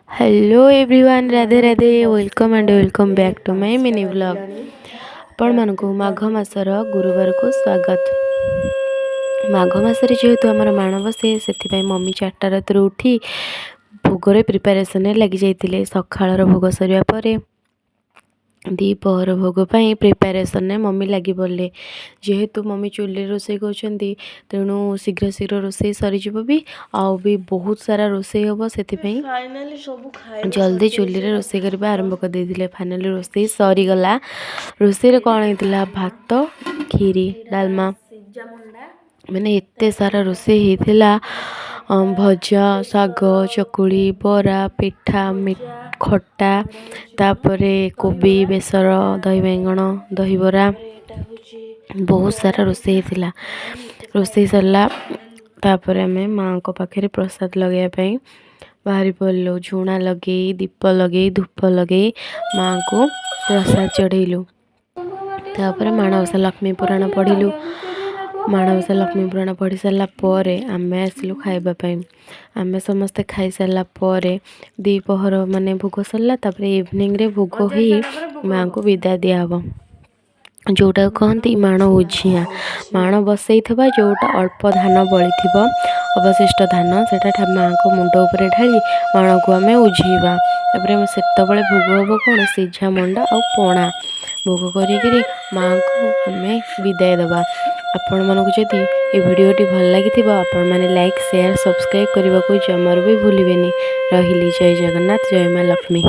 Hello everyone, Radhe ମାଣବଟି Radhe. Welcome ବସିଲା and welcome ଏବେ back to my 5ଟା mini vlog. ବାଜିଲାଣି। ଆପଣମାନଙ୍କୁ ରାତି ମାଘ ମାସର ଗୁରୁବାରକୁ ସ୍ୱାଗତ। ମାଘ ମାସରେ ଯେହେତୁ ଆମର ମାଣ ବସେ, ସେଥିପାଇଁ ମମି 4ଟା ରାତିରୁ ଉଠି ଭୋଗରେ ପ୍ରିପାରେସନ୍ରେ ଲାଗିଯାଇଥିଲେ। ସକାଳର ଭୋଗ ସରିବା ପରେ ଦ୍ୱିପହର ଭୋଗ ପାଇଁ ପ୍ରିପାରେସନ୍ରେ ମମି ଲାଗି ପଡ଼ିଲେ। ଯେହେତୁ ମମି ଚୁଲିରେ ରୋଷେଇ କରୁଛନ୍ତି, ତେଣୁ ଶୀଘ୍ର ଶୀଘ୍ର ରୋଷେଇ ସରିଯିବ ବି, ଆଉ ବି ବହୁତ ସାରା ରୋଷେଇ ହେବ, ସେଥିପାଇଁ ଫାଇନାଲି ସବୁ ଖାଇବା ଜଲ୍ଦି ସରିଯାଇଛି। ଚୁଲିରେ ଏଇଟା ରୋଷେଇ କରିବା ଭାତ ଆରମ୍ଭ କରିଦେଇଥିଲେ। ଫାଇନାଲି ରୋଷେଇ ସରିଗଲା। ରୋଷେଇରେ ଏଇଟା କ'ଣ ହେଇଥିଲା? ଡାଲମା, ଭାତ, କ୍ଷୀରି, ଏଇଟା ଡାଲମା, ସିଝା ମଣ୍ଡା, ମାନେ ଏତେ ତାପରେ ସାରା ଏଇଟା ରୋଷେଇ ହେଇଥିଲା। ଖଟା, ଭଜା, ଶାଗ, ବେସର, ଚକୁଳି, ବରା, ପିଠା, ଭଜା, ଖଟା, ଆଉ ଏଇଟା ହେଉଛି କ'ଣ? ତାପରେ କୋବି ଦହିବରା ବେସର, ଦହି ବାଇଗଣ, ଦହିବରା, ତାପରେ ଏଇଟା ହେଉଛି ବହୁତ ପୋଡ଼ା ସାରା ରୋଷେଇ ପିଠା। ହେଇଥିଲା। ମାନେ ଏତେ ରୋଷେଇ ଖାଇବା ସରିଲା, ତାପରେ ଆମେ ମାଆଙ୍କ ପାଖରେ ପ୍ରସାଦ ଲଗାଇବା ପାଇଁ ବାହାରି ପଡ଼ିଲୁ। ଝୁଣା ଲଗେଇ, ଦୀପ ଲଗେଇ, ଧୂପ ଲଗେଇ ମାଆଙ୍କୁ ପ୍ରସାଦ ଚଢ଼େଇଲୁ। ତାପରେ ମାଣବସା ଲକ୍ଷ୍ମୀ ପୁରାଣ ପଢ଼ିଲୁ। ମାଣବସା ଲକ୍ଷ୍ମୀ ପୁରାଣ ପଢ଼ି ସାରିଲା ପରେ ଆମେ ଆସିଲୁ ଖାଇବା ପାଇଁ। ଆମେ ସମସ୍ତେ ଖାଇସାରିଲା ପରେ ଦ୍ୱିପହର ମାନେ ଭୋଗ ସରିଲା। ତାପରେ ଇଭିନିଂରେ ଭୋଗ ଅଜାଡ଼ି ହେଇ ସାରିଲା ପରେ ଭୋଗ ହବ। ମାଆଙ୍କୁ ବିଦା ଦିଆହବ, ଯେଉଁଟାକୁ କହନ୍ତି ମାଣ ଉଝିଆଁ। ଉଝିଆ। ମାଣ ବସେଇଥିବା ଯେଉଁଟା ଅଳ୍ପ ଧାନ ବଳିଥିବ, ଅବଶିଷ୍ଟ ଧାନ, ସେଇଟା ମାଆଙ୍କ ମୁଣ୍ଡ ଉପରେ ଢାଳି ମାଣକୁ ଆମେ ଉଝେଇବା। ତାପରେ ସେତେବେଳେ ଭୋଗ ହେବ କ'ଣ? ସିଝା ମଣ୍ଡା ଆଉ ପଣା ଭୋଗ କରିକିରି ମାଆଙ୍କୁ ଆମେ ବିଦାୟ ଦେବା। ଆପଣମାନଙ୍କୁ ଯଦି ଏ ଭିଡ଼ିଓଟି ଭଲ ଲାଗିଥିବ, ଆପଣମାନେ ଲାଇକ୍, ସେୟାର, ସବସ୍କ୍ରାଇବ୍ କରିବାକୁ ଜମାରୁ ବି ଭୁଲିବେନି। ରହିଲି, ଜୟ ଜଗନ୍ନାଥ, ଜୟ ମା ଲକ୍ଷ୍ମୀ।